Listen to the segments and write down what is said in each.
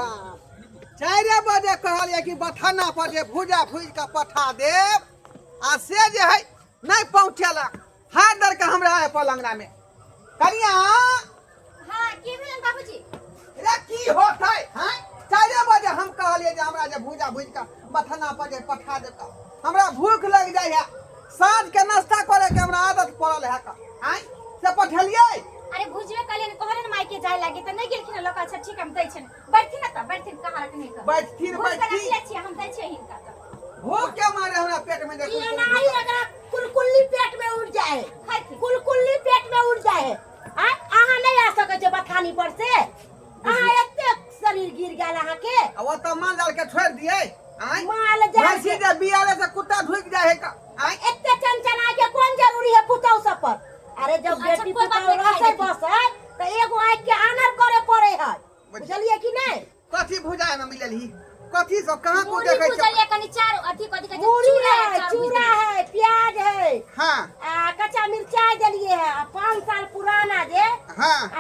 बाप, 4 बजे कहलियै कि बथाना पर जे भूजा भूजि कऽ पठा देब, आ से जे है नहि पहुँचेलक। हाथ दर के हमरा है पलंगना में कनिया। हाँ, की भेलन बाबूजी? रे, की होतै हैं? 4 बजे हम कहलियै जे हमरा जे भूजा भूजि कऽ बथाना पर जे पठा देब तऽ हमरा भूख लागि जाइ है। साँझ के नाश्ता करे के हमरा आदत पड़ल है का आँय, से पठेलियै? अरे, भुजबे कहलियन, कहलियन माय के जाय लागी तऽ नहि गेलखिन लोक। अच्छा ठीक, हम दै छियनि, बैठथिन ने तऽ बैठथिन, कहाँ रखने कऽ बैठथिन। भूज कऽ बैठथिन। रखले छियै, हम दै छियै हिनका तऽ। भूख के मारे हमरा पेट में ई देखो। एनाही एकरा कुलकुल्ली पेट में उड़ जाए है। खाइथिन। कुलकुल्ली पेट में उड़ जाए है। आँय, अहाँ नहीं आ सकै छै बथानी पर से, अहाँ एते शरीर गिर गेल अहाँके। आ ओतऽ माल जाल के छोड़ि दियै आँय? माल जाल भैंसी जे बियाले से कुत्ता ढुकि जाइ है का आँय? एते चनचनाय के कोन जरूरी है पुतहु सब पर? अरे, जब अच्छा, बेटी कोई बात पुतहु नहीं, खाइ रसै देथिन। बसै तऽ एगो आँखि के आनर करे पड़े है, बुझलियै कि नहीं? कथी भुजाय में मिलल ही, कथी सब कहाँ को मूड़ी देखै छै? भुजलियै कनि, चार अथी कथी कहै छै? मूड़ी चूड़ा। है। चाउर चूड़ा भुजलियै। है, प्याज है। आ कच्चा मिरचाई देलिए है, आ 5 साल पुराना जे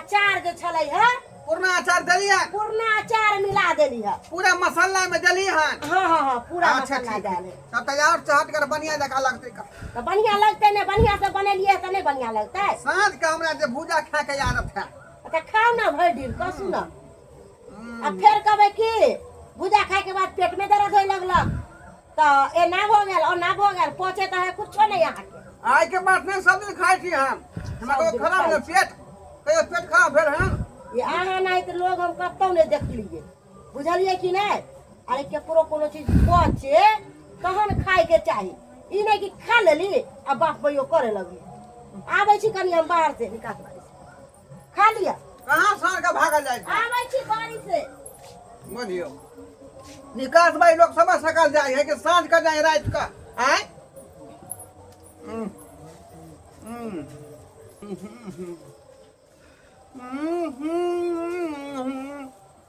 अचार जे छलै है। पुरना अचार देली है? पुरना अचार मिला देली है। पूरा मसाला में देली है? हाँ हाँ हाँ पूरा अच्छा। मसाला ठीक है। डाले। तब तैयार चहट कर बढ़िया जगह लगतै का। तऽ बढ़िया लगतै ने? बढ़िया से बनेलिए तऽ नहीं बढ़िया लगतै? साँझ के हमरा जे भूजा खा के आदत है। तऽ खाउ ने भरि दिन, कसू ने। आ फेर कहबै कि भुजा खाय के बाद पेट में दर्द होए लगलक, तऽ एना भऽ गेल, ओना भऽ गेल। पचे तऽ है कुछो नहीं अहाँके। आइ के बात नहीं, सब दिन खाइ छी हम। हमरा सब कहियो दिन खराब खाइ नहि पेट, कहियो पेट खराब भेल हन? ये अहाँ नहीं तऽ लोग हम कतहु नहि देखलियै, बुझलियै कि नहि? अरे, केकरो कोनो चीज पचे तहन खायके चाही, ई नहि कि खा लेली आ बाप बैयो करे लगली। आबै छी कनि हम बाहर से, निकास बाड़ी से खा लिअ। कहाँ साँझ के भागल जाइ छै? आबै छी बाड़ी से। बुझियौ निकास भाई, लोग समझ सकल जाइ है कि साँझ के जाइ, राति के आँय। हम्म, हम्म, हम्म, हम्म, हम्म,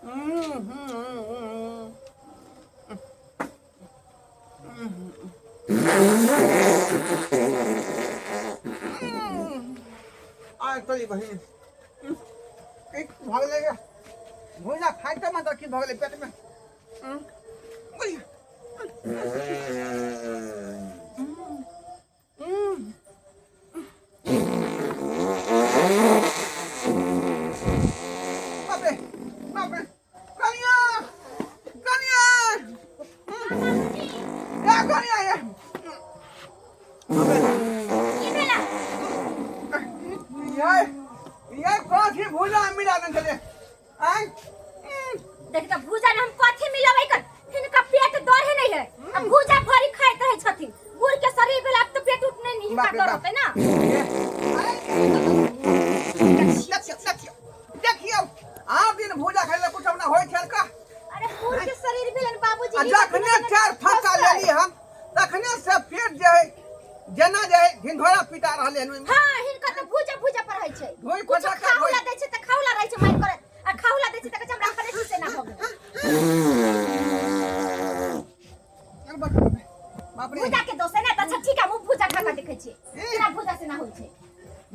हम्म, हम्म। आय तोरी बहिन, की भऽ गेलै गे? भुजा खाइते में तऽ की भऽ गेलै पेटमे? बुझियौ। बाप रे बाप रे, कनिया, कनिया, ए कनिया, ए। की भेला? ये कथी भुजा मिला देने छलै आँय? देख तऽ, भूजा में हम कथी मिलबै कर? हिनका पेट दर्द नहीं है आ भूजा भरी खाइत रहै छथिन। बूढ़ के शरीर भेल, आब तऽ पेट उठ नहीं हिनका बाप रे दर्द बाप। होतै ना। देखियौ, देखियौ, देखियौ, आब दिन भूजा खाइ लए कुछ अपना होइ छल का? अरे, बूढ़ के शरीर भेलन बाबूजी। आ जखने चार फक्का लेली हम, तखने से पेट जे है जेना जे है ढिंढोरा पिटा रहलै हन ओहिमे। हाँ, हिनका तऽ भूजा भूजा पर रहै छै। धोइ कुछ फटक्का खाउला धोइ। दै छै तऽ खाउला रहै छै मारि करत, आ खाउला दै छै तऽ कहै छै हमरा अपने से ना हो गेल। अरे बाप रे बाप रे। भूजा के दोष है ना? तऽ अच्छा ठीक है, हम भूजा खा के देखै छियै केना भूजा से ना होइ छै।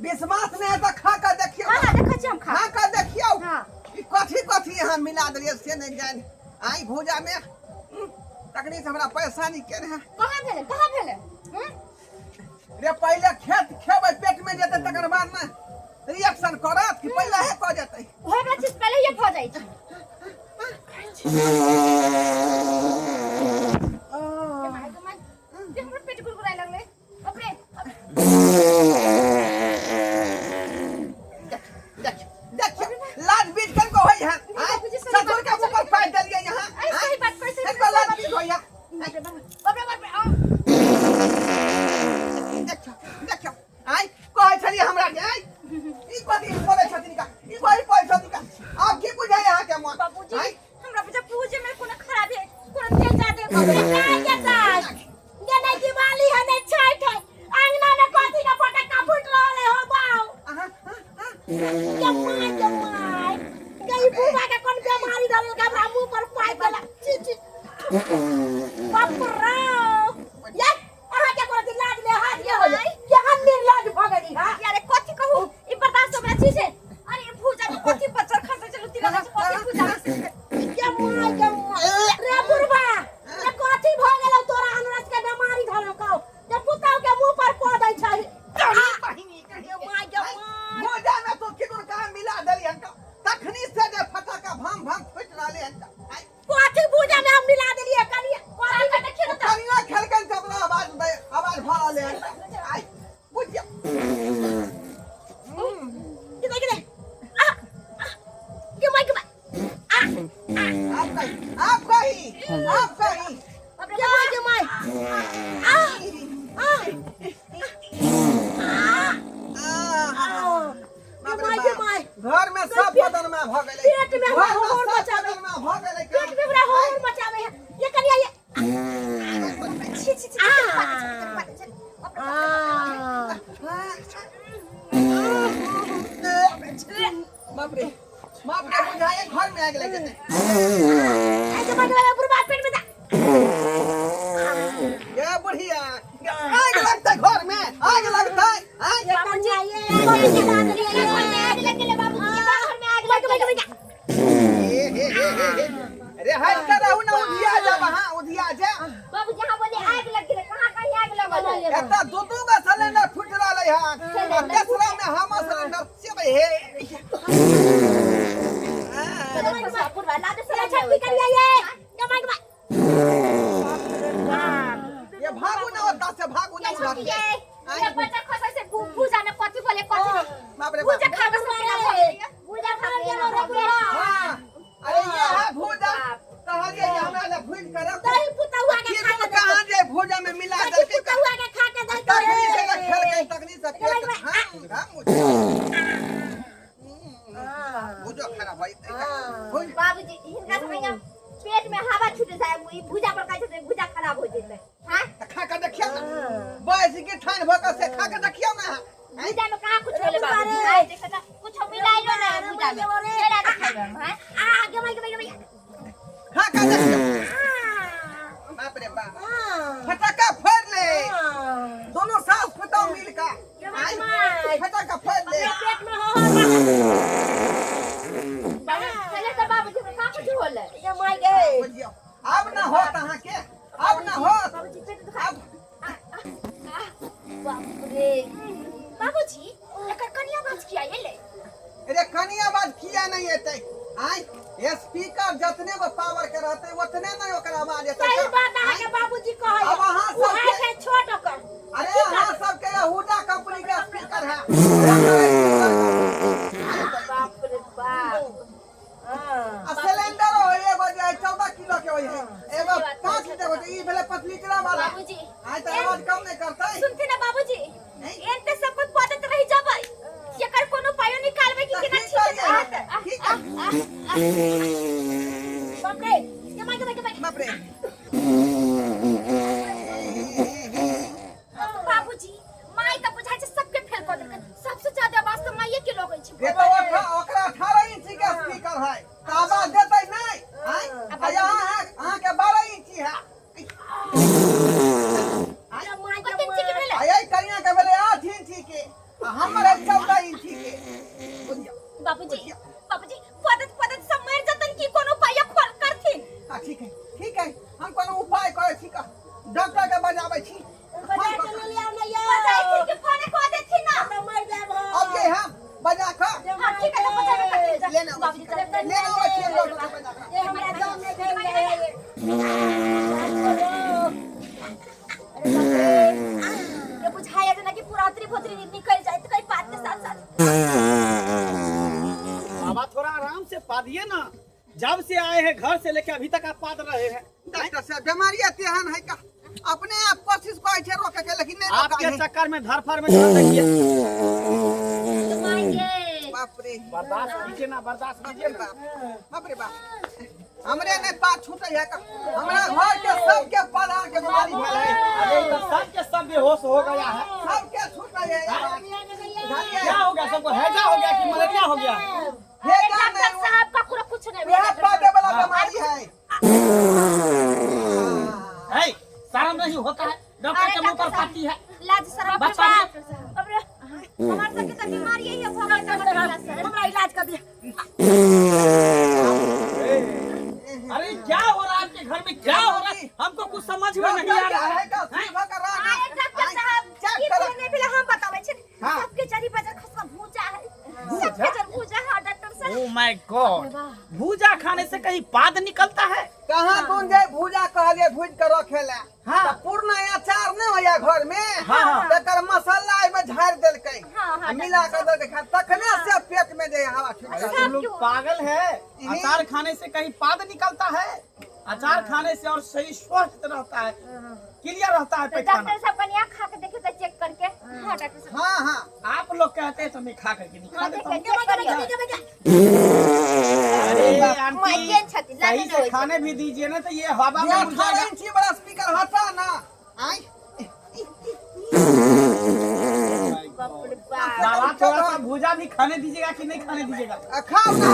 विश्वास नहि है तऽ खा कऽ देखियौ। हाँ हाँ देखै छियै हम खा। खा कऽ देखियौ। हाँ। ई कथी कथी यहाँ मिला देलियै से नहि जानि आई भूजा में। तखनी से हमरा परेशानी केने है। कहाँ भेलै, कहाँ भेलै, हम्म? रे, पहिले खेत खेबै, पेट में जेतै, तकर बाद ने रिएक्शन करत, कि पहिले हे कऽ जेतै? होय वला चीज पहिले ही भऽ जाइ छै। आ, गे माय, गे माय, गे हमर पेट गुड़गुड़ाय लगलै, बाप रे। देखियौ, देखियौ, लाज बीज कनको होइ है आँय? बाबूजी, सही ससुर के बात मुँह पर पाइ देलियै यहाँ। अरे, सही बात कहै छै। कनको लाज बीज होइ है? बाप रे बाप रे बाप रे, आ। देखियौ, देखियौ, आँय, कहै छलियै हमरा के, आँय, ई कथी बोलै छथिन का, ई कथी कहै छथिन का? आब की बुझाइ अहाँके मन? बाबूजी। आँय? हमरा बुझा पूजे में कोनो खराबी है, कोनो तेल ज्यादा भऽ गेलै। काय जेतै जे नहि दिवाली है, नहि छठि है, अंगना में कथी के फटक्का फूट रहल है हो बाऊ? अहाँ, अहाँ, अहाँ। के माय, के माय गई, बुआ के कोन बीमारी धरल के हमरा मुंह पर पाइ देलक? छी छी, बाप रे। ये अहाँ के कोनो लाज ले हाथ के होय? केहन निर्लज भऽ गेली हा? यारे, कथी कहू, ई बर्दाश्त हमरा चीज है। अरे, ई भूजा में कथी पत्थर खसे चलू तिला छै, कथी भूजा में? के माय। आप कही, आप कही, आप कही। के माय के माय आ आ आहा, के बाप रे माय के बाप। माय घर में सब बदन में भ गेलै। पेट में घर में होर सब मचावे। बदन में भ गेलै। पेट में हमरा होर मचावे है ये कनिया ये छी छी छी आ। बाप आ बाप रे बाप रे, बुझाए घर में आगि लागि जेतै। रे के माय के बुढ़बा पेट में जा। ये बुढ़िया, आगि लगतै घर में, आगि लगतै। आगि। ये कन्या ये बाबूजी घर में आग लग गेलै, बाबूजी घर में आग लग गेलै। हे हे हे हे हे। रे हट कर रहू ना, उधिया जाब अहाँ, उधिया जा। बाबूजी यहाँ बोले आग लग गेलै, कहाँ कहीं आग लगल है? एतऽ दू दू गो सिलेंडर फूटि रहलै हन आ तेसरा में हमर सिलेंडर से हे। बुढ़बा ला दे ये छट्टी करिया ये के माय के माय ये भागू ना ओतऽ से, भागू ना उधर से। ये बच्चा खसै से भूजा ने कथी बोले कथी नहीं। बाप रे बाप। भूजा खा के सब केना भऽ गेलै? भूजा खा के रे बुढ़ा। हाँ, अरे ये है भूजा। कहलिए जे हमरा लए भूजि के रखू। दही पुतहुआ के की खा तुम के कहाँ जे भूजा में मिला दही देलकै? पुतहुआ के खा के दही तखनी से जे खेलकै, तखनी से पेट घाम घाम उठै। भूजो खराब भऽ जेतै। भूज। बाबूजी हिनका सब यहाँ पेट में हवा छूटे जाय, ई भूजा पर खाइ छै, भूजा खराब हो जेतै। हां तऽ खा के देखियौ ने, बैस के ठानि भऽ कऽ से खा के देखियौ ने अहाँ। भूजा में कहाँ कुछ होले बाबूजी? हां देखो त कुछ मिलाइलो ना है भूजा में, केला नहीं खाइबे हम। हां आ के माय के माय के माय खा के देखियौ। बाप रे बाप, फटाका फोड़ि ले दोनों सास पुतहु मिल कऽ। आइ, फटाका फोड़ि ले। पेट में हो हो पहले त बाबूजी में कहाँ कुछ होले? के माय के। बुझियौ, आब ना होत अहाँके, आब ना होत। बाबूजी पेट दुखा आब बाप रे बाबूजी, एकर कनिया बाज किया एलै? रे कनिया बाज किया नहीं एतै? आइ, स्पीकर जतने गो पावर के रहतै ओतने नहीं ओकर आवाज एतै। सही बात अहाँ के बाबूजी कहै। अब अहाँ ओ सबके है छोट ओकर। अरे अहाँ सबके यहूदा कंपनी के स्पीकर है। बाप रे बाप। आ सिलेंडर हो एगो जे 14 किलो के होय है, एगो 5 लीटर होय, ई भेलै 5 लीटर वाला। बाबूजी आइ तऽ आवाज कम नहीं करतै। सुनते ना बाबूजी, नहीं। एनते सब कुछ पदत रहि जबै, एकर कोनो उपायो निकालबै कि तऽ केना की ठीक करियै? रहत? की करियै? बाप रे के माय के माय के माय। बाप रे बाबूजी, माय तऽ बुझाइ छै सबके फेल कऽ देलकै, सबसे ज्यादा आवाज तऽ माइये के लगै छै। ये तो ओकरा 18 इंची के स्पीकर है तऽ आवाज देतै नहीं। आइ, आ यहाँ है अहाँ के 12 इंची है। माय के कते इंची के भेलै? आ एहि कनिया के भेलै 8 इंची के आ हमर है 14 इंची के। बुझियौ। बाबूजी, बाबूजी पदत पदत सब मरि जतन की कोनो उपाय खोल करथिन? हाँ ठीक है, ठीक है, हम कोनो उपाय करै छी, डॉक्टर के बजाबै छी। बजा के ले लिया ना यो। बजाइथिन कि फोने कऽ देथिन ना? तऽ मरि जायब हम। अब जे हम बजा कऽ हाँ ठीक है, तऽ बजाबे करथिन। लेने आबै बाबूजी छी, चल लेने आबै छी हम डॉक्टर के बजा कऽ। ये हमरा जान नहीं खेल जाए है। अरे बाप रे, ये बुझाया जेना कि पूरा अतरी भोतरी निकल जाए तो कई बात के साथ साथ। बाबा थोड़ा आराम से पादिए ना, जब से आए हैं घर से लेके अभी तक आप पाद रहे हैं। डॉक्टर साहब, बीमारी तेहन है का अपने आप कोशिश करै छै रोके के, लेकिन नहीं रोका आपके है। चक्कर में धरफड़ में चल देखिए। माय के बाप रे, बर्दाश्त कीजिए ना, बर्दाश्त बाप कीजिए रे ना। बाप, बाप रे बाप, हमरे नहीं पात छूटे है का, हमरा घर के सबके पधार के बीमारी भेल है। अरे तो सबके सब बेहोश हो गया है। सबके छूटे है ये बात। बुझलियै? क्या हो गया सबको? हैजा हो गया कि मलेरिया हो गया? हे अरे जान डॉक्टर नहीं, साहब का पूरा कुछ नहीं वएह भेल। पादे वाला बीमारी है। है, शर्म नहीं होता है डॉक्टर अरे के मुंह पर डॉक्टर साहब, पाती है। लाज शरम बच्चा बाप रे, हमार सबके तऽ बीमारी यही है भऽ गेल डॉक्टर हमरा इलाज कर दिया। अरे क्या हो रहा है आपके घर में, क्या हो रहा है? हमको कुछ समझ में नहीं आ रहा है। है का शिव का राना। अरे डॉक्टर साहब, चेक की करो। बोलने भेलै हम बताबै छी। हाँ। सबके जरी बजर खसका भूजा है, सबके जर भूजा है डॉक्टर साहब। ओ my God, भूजा खाने से कहीं पाद निकलता है? कहाँ तुम जे भूजा कहलिए भूज के रखे ला। हाँ। तऽ पुरना अचार नहि होइया घर में। हाँ, हाँ। तकर मसाला एहिमे झाड़ि देलकै। हाँ, हाँ, आ मिला के देलकै खा तखने से पेट में जे हवा छूटि अरे गेल। तुम लोग पागल है। अचार खाने से कहीं पाद निकलता है? अचार खाने से और शरीर स्वस्थ रहता है, क्लियर रहता है तो पैखाना। डॉक्टर साहब कनिया खा के देखिए तो चेक करके। हाँ डॉक्टर साहब। हाँ हाँ। आप लोग कहते हैं तो मैं खा करके दिखा हाँ, देता हूँ। देखिए, चेक करिए। अरे आंटी, माइकेन छथि, लागे सही नहि से होइ छै। खाने भी दीजिए ना तो ये हवा में ये उड़ जाएगा। 18 इंची वाला स्पीकर हटा ना। आय। बाप रे बाप। बाबा थोड़ा सा भूजा भी खाने दीजिएगा कि नहीं खाने दीजिएगा? आ, खाओ ना,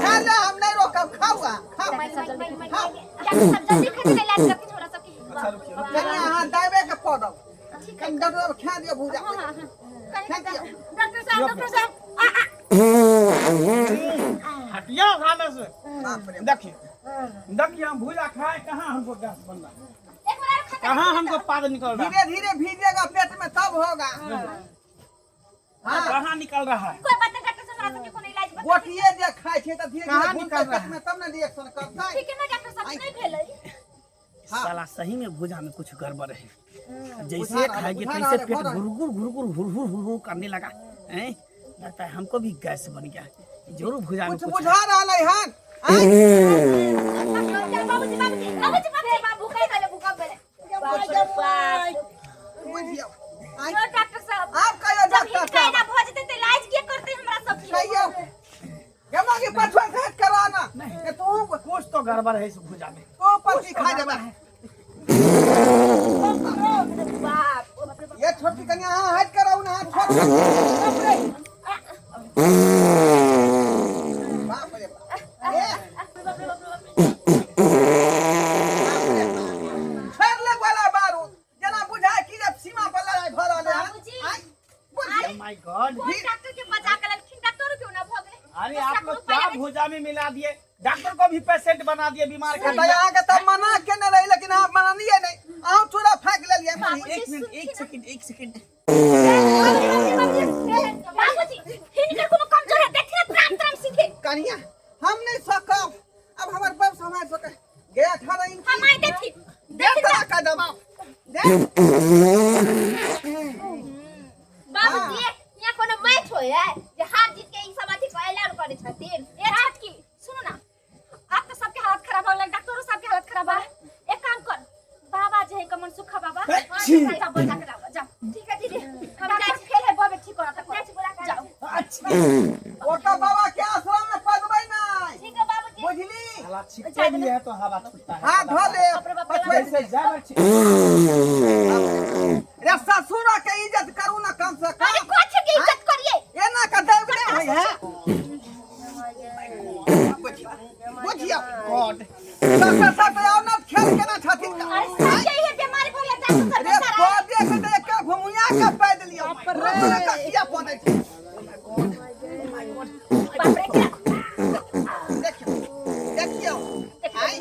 खा ले, हम नहीं रोकब, खाओ आ, खाओ। डॉक्टर साहब जल्दी डॉक्टर साहब जल्दी खाते नहीं इलाज करके छोड़ा सबके। अच्छा रुकिए रुकिए। कनि अहाँ दाबे के पड़ब। ठीक है। कनि डॉक्टर साहब खा दियौ भूजा। हाँ हाँ हाँ। खा दियौ। डॉक्टर साहब, डॉक्टर साहब, आ आ हटिया खाने से। बाप रे। देखिए देखिए, हम भूजा खाए कहाँ हमको गैस बन रहा है, एक बार और खा के कहाँ हमको पाद निकल रहा है, धीरे धीरे भीजेगा पेट में तब होगा। हाँ। कहाँ निकल रहा है? कोई बात नहीं डॉक्टर साहब, हमरा सबके कोनो इलाज बता। गोटिए जे खाइ छै तऽ धीरे कहाँ धीरे निकल घुमतै रहा पेट में तब ने रिएक्शन करतै। ठीक है ना डॉक्टर साहब, नहीं भेलै। हाँ। साला सही में भूजा में कुछ गड़बड़ है। जैसे बुझा रहा है, खाएंगे बुझा तैसे रहा है, पेट हो रहा है। घुरघुर घुरघुर हुरहुर हुरहुर करने लगा हैं। लगता है हमको भी गैस बन गया है। जरूर भूजा में कुछ कुछ बुझा रहलै हन। आँय? बाबूजी बाबूजी बाबूजी बाबूजी बाबू कहि देले भूकंप भेलै। बाप रे बाप। बुझियौ। आँय? यो डॉक्टर साहब, आब कहियौ जब डॉक्टर हिनका एना साहब। भऽ जेतै तऽ इलाज के करतै हमरा सबके? कहियौ गेमा के पछुआ से हट करो ना। नहीं। ए तू कुछ तो गड़बड़ है इस भूजा में। तू पत्ती खा जेबा। बाप ये छोटी कन्या अहाँ हट करो ना, छोट। बाप रे बाप। ए बाप रे बाप। छोड़ ले वाला बारूद जेना बुझाय कि जब सीमा पर लड़ाई भऽ रहलै हन। बाबूजी। आँय? बुझियौ। My God. कोन डॉक्टर के बजा के लेलखिन? डॉक्टर क्यों ना भऽ गेलै? अरे दोसरा आप लोग कोनो क्या उपाय भूजा में मिला दिए, डॉक्टर को भी पेशेंट बना दिए बीमार तऽ कर। अहाँके तऽ मना केने रही लेकिन अहाँ मनलियै नहि, अहाँ चूड़ा फाँकि लेलियै। बाबूजी, एक मिनट, सुनथिन एक सेकंड, एक सेकंड। बाबूजी, हिनकर कोनो कमजोर है देखिए ना, त्राम त्राम सीधे। कनिया हम नहीं सकब, अब हमर बाप समाज सके गे 18 इंच। हम आइ देखी दे देखी तोरा का दबाव दे। बाबूजी, यहाँ कोनो मैच होय है जे हार जीत के ई सब अथी ऐलान करै छथिन? ए छोटकी सुनू ना, आब तऽ सबके हालत खराब हो गेलै, डॉक्टरो सबके हालत खराब है। एक काम कर, बाबा जे है कमन सुखा बाबा, छी। जा बजा के लाओ, जाओ। ठीक है दीदी, हम जाइ छी। फेल है बबे ठीक करत, जाइ छी बोला के जाओ। ओ तऽ बाबा के आश्रम में पदबै नहीं। ठीक है बाबूजी। बुझली? साला छिपते भी है तो हवा छूटता है। हाथ धो ले। बाप रे बाप रे। पछुआ जैसे जावर रे ससुर के इज्जत करू ना कम से अरे कम। कुछ के इज्जत करिए। एना के देब नहीं होय है। बुझियौ। गॉड। डॉक्टर साहब तो और ना खेल केना छथिन का। अरे सबके इहे बीमारी भऽ गेलै डॉक्टर साहब रे बेचारा। पदे के देख के घुमुया के पै देलियौ। रे ककिया पदै छै। बाप रे क्या देखियौ देखियौ, आइ ई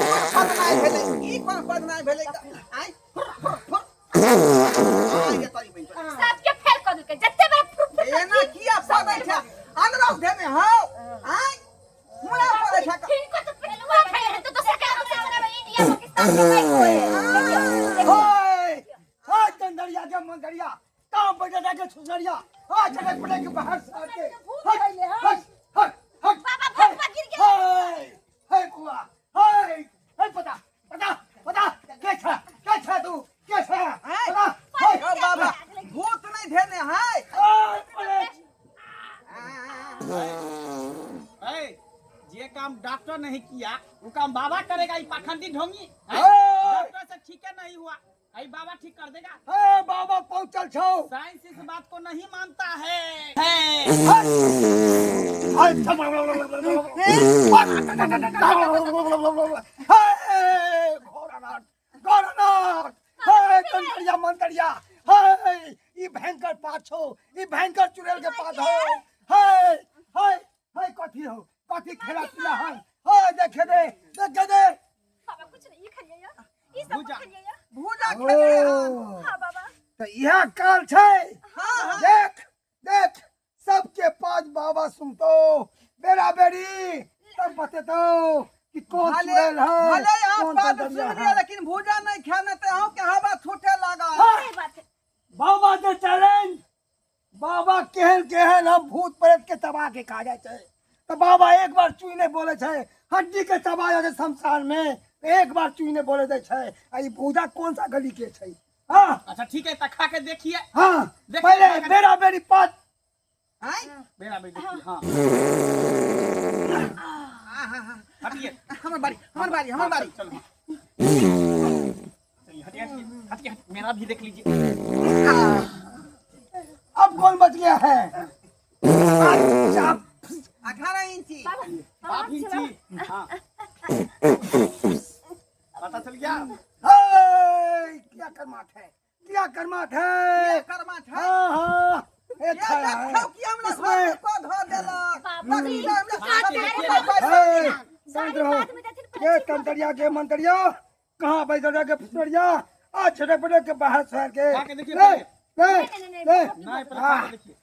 कोन पदनाइ भेलै? ई कोन पदनाइ भेलै तऽ आइ फुर फुर फुर आइ जे तरी बनि गेलै। सबके फेल कऽ देलकै जते बेर फुर फुर। एना किया पदै छै? अनरौ धेने हौ आइ मुड़ा पदै छै। हिनको तऽ पेलुआ भेल है तऽ दोसर के आदमी से चलाबै इंडिया पाकिस्तान के मैच होय है। देखियौ। ओए ओए चंदरिया के मंदरिया कहाँ बैठे जाके छुसरिया आ चटक पटक के बाहर से आके हट हट हट हट। बाबा भगवा गिर गेल। हे हे बुआ हे हे पता पता पता के छा के छा तू के छा आइ पता हे। यौ बाबा भूत नहीं धेने है। ओए परे। ए, जे काम डॉक्टर नहीं किया वो काम बाबा करेगा। ये पाखंडी ढोंगी हैं? ओए! डॉक्टर से ठीक है नहीं हुआ, आई बाबा ठीक कर देगा। हे बाबा पहुंचल छौ। साइंस इस बात को नहीं मानता है, है। हे घोड़ानाथ घोड़ानाथ हे कंकरिया मंतरिया हे ई भयंकर पात छौ, ई भयंकर चुड़ैल के पात हो। हे हे हे कथी हो, कथी खेला पीला है? हे देखे दे देखे दे। बाबा कुछ नहीं, ई खालिए या ई सब भूजा। खालिए या। भूजा खेलियै हन। हां बाबा। तऽ इएह काल छै। हाँ हाँ। देख देख सबके पास बाबा सुनतो, बेरा बेरी तब बतेतौ कि कौन भले चुड़ैल है भले अहाँ कौन पाद तंतरिया सुनि है। लिअ लेकिन भूजा नहि खायब ने तऽ अहूँके हवा छूटे लागल सही बात है। बाबा के चैलेंज बाबा केहन केहन हम भूत प्रेत के चबा के खा जाइ छै तऽ बाबा एक बार चुई नहि बोलै छै हड्डी के चबा जाइ छै शमशान में एक बार चुई नहि बोले दै छै आ ई भूजा कौन सा गली के छै हाँ अच्छा ठीक है तो खा के देखिए हाँ देखिए, पहले खा के- बेरा बेरी पाँच आँय? बेरा बेरी देखिए हाँ हटिए हमर बारी हमर बारी हमर बारी चलो चलिए हटिए हटिए हटिए हटिए, मेरा भी देख लीजिए अब कौन बच गया है अच्छा 18 इंची बाप ही जी हाँ पता चल गया हे, क्या कर्माठ है क्या कर्माठ है कर्मा छै हाँ हाँ ये ये था है। देखौ कि हमरा घर में इसमें को धऽ देलक बाबूजी, तखन हमरा खा के साथे देखिए पैसा हे, दिया। शांत गाड़ी रहो बाद में देथिन पहले ये ठीक हो तंतरिया के मंतरिया कहाँ बैठल के फुसरिया आ छटे पटे के बाहर शहर के खा के देखिए ले पहले। ले नहीं, नहीं, नहीं, ले नहीं पहले खा के देखिए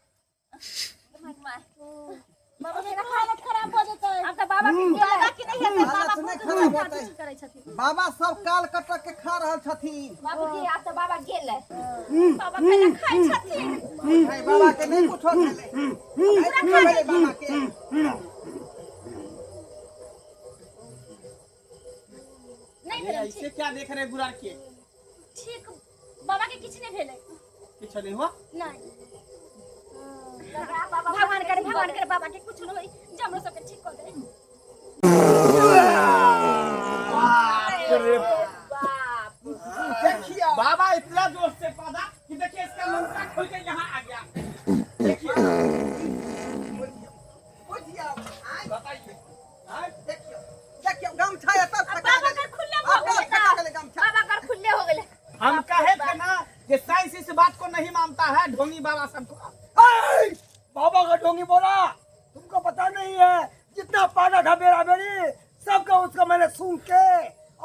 बाबा के हालत खराब हो जेतै अब त बाबा के बाबा के नहीं हेतै बाबा हालत नहि बहुत खराब खराब होतै। चीज करै छथिन बाबा सब काल कटक के खा रहल छथिन बाबूजी आब त बाबा गेलै बाबा खाना खाइ छथिन भाई बाबा के नहि कुछो भेलै नहि कुछो भेलै बाबा के नहीं ये भेलै ऐसे क्या देख रहे गुरार के ठीक बाबा के किछु नहीं भेलै कुछ नहीं हुआ नहीं भगवान करे भगवान करे बाबा के कुछ न होई जे हमरो सबके ठीक कर दे बाप रे बाप देखियौ बाबा इतना जोर से पादा कि देखिए इसका लंका खुल के यहाँ आ गया देखिए बुझियौ आँय बताइए हाँ? देखियौ देखियौ गमछा एतऽ अब फेका बाबा गेलै कर खुल्ले हो एतऽ गेलै फेका गेलै गमछा बाबा कर खुल्ले हो गेलै हम कहे थे ना कि साइंस इस बात को नहीं मानता है ढोंगी बाबा सबको ऐ, बाबा का ढोंगी बोला तुमको पता नहीं है जितना पाना था बेरा बेरी सबका उसका मैंने सूंघ के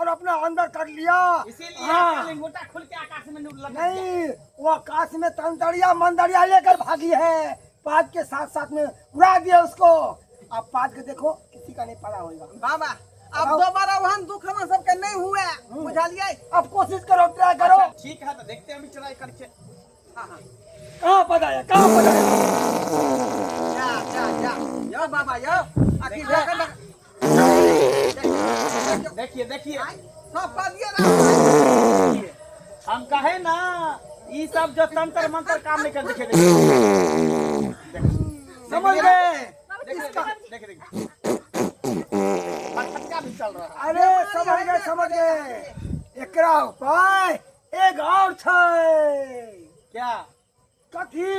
और अपना अंदर कर लिया इसीलिए हाँ आपका लंगोटा खुल के आकाश में लग गया। नहीं वो आकाश में तंतरिया मंदरिया लेकर भागी है पाद के साथ साथ में उड़ा दिया उसको अब पाद के देखो किसी का नहीं पड़ा होगा बाबा अब दोबारा वहन दुख हमरा सबके नहीं हुए बुझलियै अब कोशिश करो ट्राई करो अच्छा, ठीक है तो देखते हैं अभी ट्राई करके हाँ हाँ कहाँ पता है कहाँ पता है जा जा जा यो बाबा यो अखी ढकन देखिए देखिए सब पा दिए ना हम कहे ना ये सब जो तंत्र मंत्र काम नहीं कर देखिए देखिए समझ गए देखिए देखिए देखिए फटफटका भी चल रहा है अरे समझ गए समझ गए एकरा उपाय एक और छै क्या कथी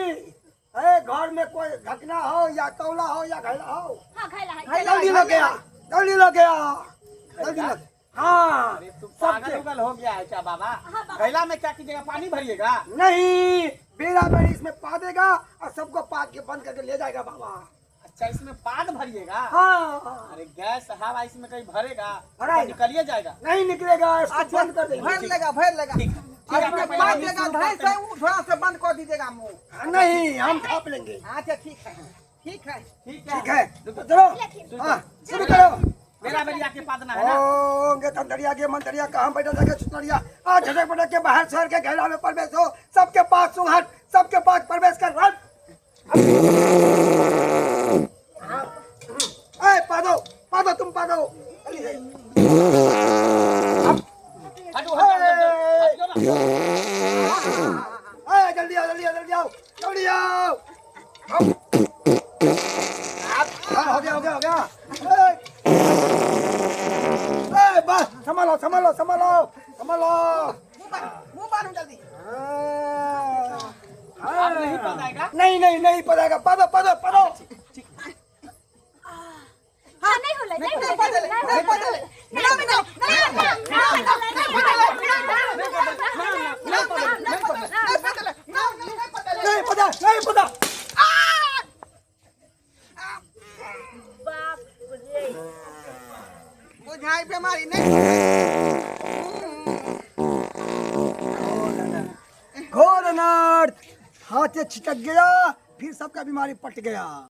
ए घर में कोई ढकना हो या तौला हो या घैला हो हां घैला है जल्दी लग गया जल्दी लग गया जल्दी लग हाँ अरे तू पागल उगल हो गया है क्या बाबा घैला में क्या कीजिएगा पानी भरिएगा नहीं बेरा बेरी इसमें पा देगा और सबको पा के बंद करके ले जाएगा बाबा अच्छा इसमें पाद भरिएगा हाँ अरे गैस हवा इसमें कहीं भरेगा भराएगा। तो निकलिए जाएगा नहीं निकलेगा इसको अच्छा बंद कर देंगे भर लेगा भर लेगा ठीक है, ठीक है, अब पहले पाँच हम लेगा शुरू ढाई करते सौ वो थोड़ा सा बंद कर दीजिएगा मुंह नहीं हम छाप लेंगे अच्छा ठीक है ठीक है ठीक है ठीक है तो चलो हाँ शुरू करो मेरा बेरिया के पादना है ना ओंगे तंतरिया के मंतरिया कहाँ बैठा जाके सुतरिया आ झटक पटक के बाहर शहर के घेरा में प्रवेश हो सबके पास सुहट सबके पास प्रवेश कर रन ए पादो पादो तुम पादो हटो हटो हटो हटो ना ए जल्दी आओ जल्दी आओ जल्दी आओ जल्दी आओ हाँ, हो गया हो गया हो गया ए, ए बस संभालो संभालो संभालो संभालो मुंह बांधो जल्दी हाँ, अब नहीं पताएगा? नहीं नहीं नहीं पताएगा पदो पदो पदो हां नहीं होलै नहीं नहीं होलै पतले नहीं पतले ना ना ना नहीं पतले ना नहीं पतले नहीं पता नहीं पता बाप रे बुझाई बीमारी नहीं घोर अनर्थ हाथ से छिटक गया फिर सबका बीमारी पट गया।